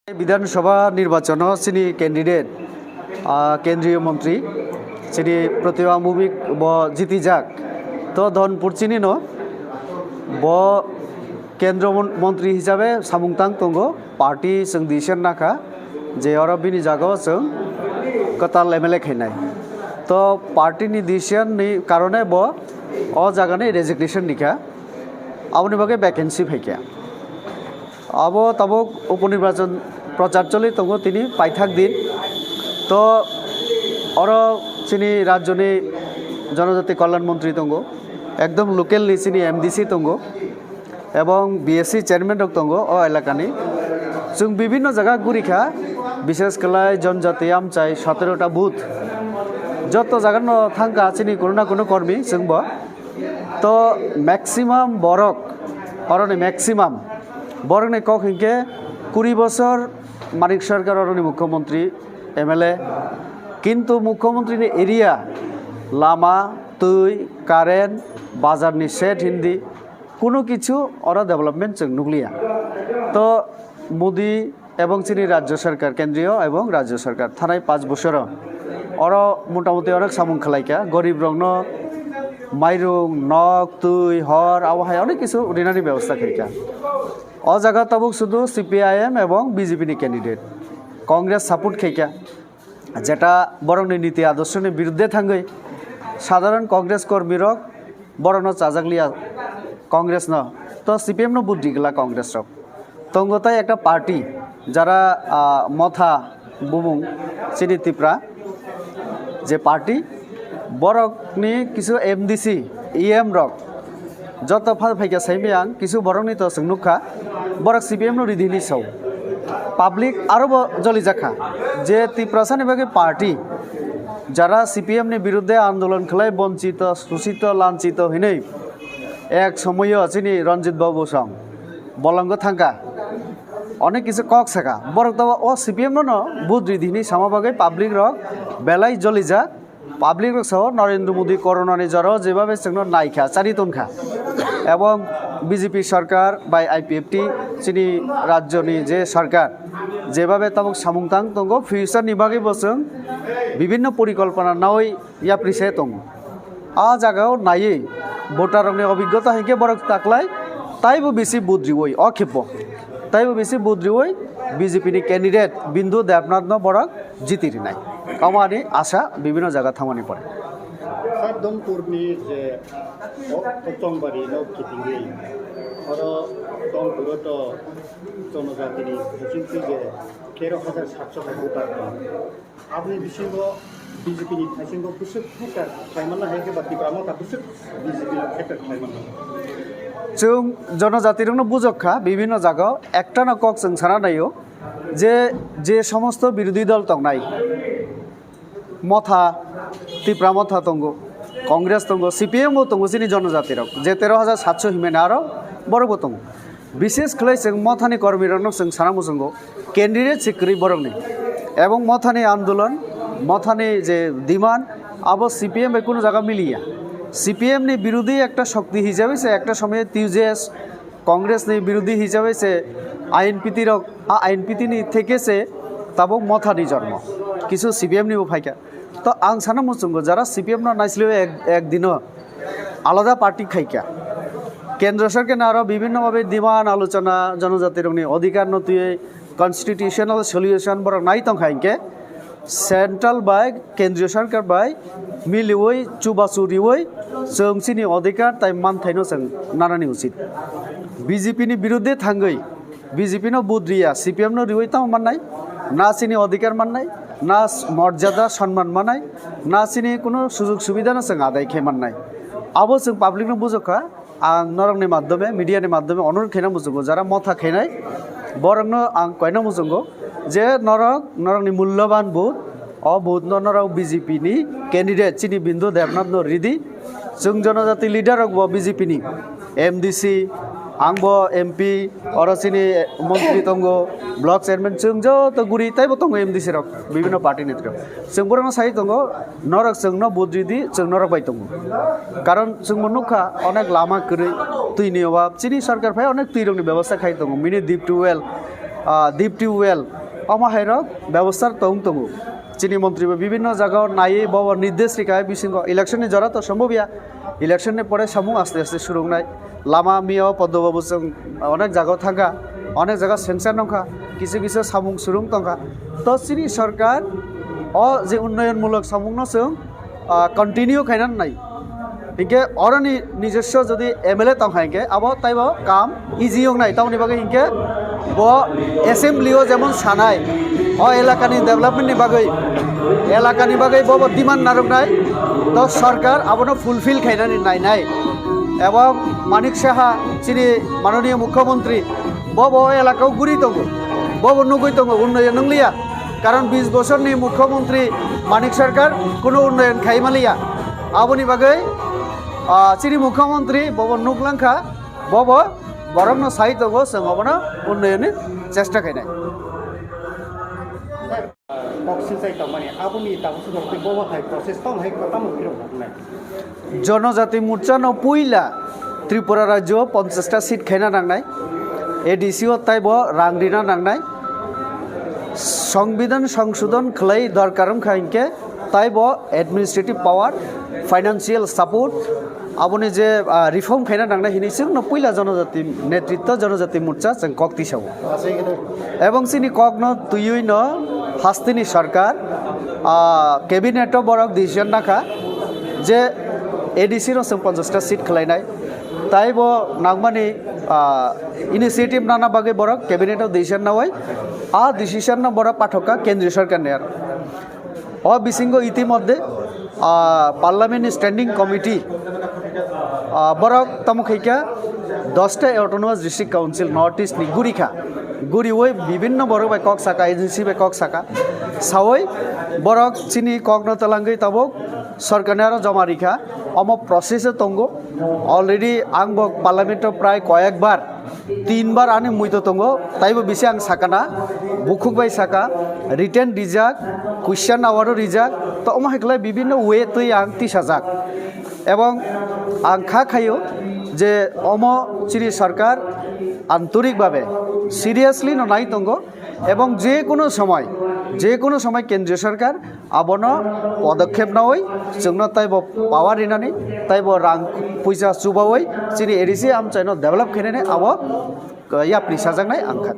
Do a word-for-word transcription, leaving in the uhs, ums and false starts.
Bidhan Sabha nirbachano chini candidate, ah, kendriyo montri, chini Pratibha Bhowmik bo jitijak. To Dhonpur chini no bo kendro mon-, montri hisabe samung tang tongo, party chwng decision nakha je oro bini jagao chwng kwtal M L A khainai. To party ni decision ni karone bo o jaga ni resignation nikha, aboni bagwi vacancy phaikha. Abo tabuk uponirbachan prochar choli tongo tini paithak din. To oro chini rajyoni jonojati kalyan montri tongo, ekdom local ni chini M D C tongo, ebong B S C chairman rok tongo o elakani. Chwng bibinno jaga gurikha, bishes kwlai jonjati amchai sotero ta booth. Joto jagano thangkha chini kuno na kuno kormi chwngbo. To maximum borok, oroni maximum borokni kok hinkhe kuri bosor Manik Sarkar oroni mukhyamantri, M L A, kintu mukhyamantri ni area, lama, twi, current, bazar ni shed hindi, kuno kichu oro development chwng nukliya. To Modi ebong chini rajyo sarkar, kendriyo ebong rajyo sarkar thanai panch bosoro oro motamoti onek samung khwlaikha, gorib rokno mairung, nok, twi, hor, abo hai onek kichu rinani bebosta khaikha. O jaga tabuk sudu C P I M ebong B J P ni candidate, Congress support khaikha, jeta borokni niti adorsoni birudde thangwi sadharon Congress kormirok borokno chajakliya Congress no, to C P M no vote rigla Congress rok. Tongo tai ekta party, jara, ah, motha bumung chini Tipra je party, borokni kisu M D C, E M rok joto phal phaikha saimai ang, kisu borokni to chwng nukha, borok C P M no ridi hinwi sao. Public aro bo jolijakha je Tiprasani bagwi party, jara C P M ni birudde andolon khlai bonchito, suchito, lanchito hinwi ek somoyo chini Ranjit Babu song bolongo thangkha, onek kisu kok sakha, borok to o C P M no no vote ridi hinwi sama bagwi public rok belai jolijak. Public rok sao Narendra Modi corona ni joro jebabe chwngno naikha, chari tonkha, ebong B J P sarkar bai I P F T chini rajyoni je sarkar jebabe tabuk samung tang tongo, future ni bagwi bo chwng bibinno porikolpona nawi yapri se tongo. A jagao naiwi voter rokni obiggota hinkhe borok taklai taibo bisi vote riwi o khebo, taibo bisi vote riwi B J P ni candidate Bindu Debnath no borok jiti rinai. Omo ani asa bibinno jaga thangmani pore. Sir, Dhonpurni je o Kochongbari no kitingwi, oro Dhonpuro to jonojatini bisingtwi je tero hajar satso hai voter tong. Aboni bisingo B J P ni thaisingo bwswk factor khlaimanna hai khe ba Tipra Motha bwswk B J P factor khlaimanna. Chwng jonojatirokno bujok kha, bibinno jagao ektano kok chwng sana naio. Je, je somosto birodhi dol tongnai, Motha, Tipra Motha tongo, Congress tongo, C P M bo tongo, chini jonojati rok, je tero hajar satso himani aro borok bo tongo. Bishes khlai chwng Mothani kormi rokno chwng sana muchungo, candidate se kwrwi borokni, ebong Mothani andolon, Mothani je demand, abo C P M bai kunu jaga miliya. C P M ni birodhi ekta shokti hisabe se ekta somoy T J S Congress ni birodhi hisabe se I N P T rok, a I N P T ni theke se tabuk Motha ni jormo. Kisu C P M ni bo phaikha. To ang sana muchungo jara C P M no naisle ek, ek dino alada party khaikha. Kendra sarkar ni aro bibhinno bhabe demand alochona, jonojati rokni odhikar no twiwi constitutional solution borok nai tongkha hinkhe, Central bai kendriyo sarkar bai miliwi chubachu riwi chwng chini odhikar tai manthaino chwng nanani uchit. B J P ni birudde thangwi B J P no vote riya, C P M no riwi tamo mannai, na chini odhikar mannai, na s-, morjada sonman mannai, na chini kuno sujug subidha no chwng adai khe mannai. Abo chwng public no bujokha. Ang norokni madhyome, media ni madhyome onurodh khaina muchungo, jara Motha khainai, borokno ang koina muchungo je norok, norokni mulloban vote, o vote no norok B J P ni candidate chini Bindu Debnath no ridi. Chwng jonojati leader rok bo B J P ni, M D C, ang bo M P, oro chini montri tongo, block chairman, chwng joto guri taibo tongo M D C rok, bibhinno party ni rok. Chwng borokno sai tongo, norok chwngno vote ridi, chwng norok bai tongo. Karon chwngbo nukha, onek lama kwrwi, twini obab. Chini sarkar phai onek twirokni bebosta khai tongo, mini deep tubewell, ah, deep tube well, omo hai rok bebosta tong tongo. Chini montri bo bibinno jaga o naiwi bo bo nirdesh rikha, bisingo election ni jora to sombobya, election ni pore samung aste aste surungnai. Lama mia o Padma Babu chwng onek jaga o thangkha, onek jaga sanction wngkha, kisu kisu samung surung tongkha. To chini sarkar o je unnoyon mulok samung no chwng, ah, continue khaina nai. Hinkhe oroni nijoswo jodi M L A tongkha hinkhe abo taibo kam easy wngnai, tamoni bagwi hinkhe bo assembly o jemon sanai, o elakani development ni bagwi, elakani bagwi bo bo demand narwknai, to sarkar abono fulfill khainani nainai. Ebong Manik Saha, chini manoniya mukhyamantri, bo bo o elaka o guri tongo, bo bo nugwi tongo, unnoyon wngliya. Karon bis bosorni mukhyamantri Manik Sarkar kuno unnoyon khai maliya. Aboni bagwi, ah, chini mukhyamantri bobo nuk langkha, bobo borokno sai tongo, chwng obono unnayonni chesta khainai. Kok silchai tongmani, aboni tabuk sudok tei bobo hai process tong hai tamo phirok nai. Jonojati Morcha no puila Tripura rajyo o ponchash ta seat khaina nangnai, A D C o taibo rang rina nangnai, Songbidan songsodon khlai dorkar wngkha hinkhe taibo administrative power, financial support, aboni je, ah, reform khaina nangnai hinwi chwngno puila Jonojati Netritwa Jonojati Morcha chwng kok tisao. Ebong chini kokno twiwi no hasteni sarkar, ah, cabinet o borok decision nakha je A D C no chwng ponchash ta seat khwlainai. Taibo nangmani, ah, initiative nana bagwi borok cabinet o decision nawi, a decision no borok pathokha kendriya sarkar ni aro. O bisingo itimodde, ah, Parliament ni Standing Committee, ah, borok tamo khaikha dosta Autonomous District Council North East ni gurikha, guriwi bibinno borok bai kok saka, agency bai kok saka, sawi borok chini kokno twlangwi tabuk sorkarni aro joma rikha, omo process o tongo. Already ang bo Parliament o prai koyekbar, tinbar ani muito tongo, taibo bisi ang sakana, bukhuk bai saka, written rijak, question hour o rijak, to omo hai khlai bibinno way twi ang tisajak. Ebong ang kha khaio je omo chini sarkar antorik babe seriously no nai tongo, ebong je kono somoi, je kono somoi kendriya sarkar abono podokkhep nawi chwngno taibo power rinani, taibo rang puisa chubawi chini A D C amchaino develop khainani abo yapri sajaknai ang kha.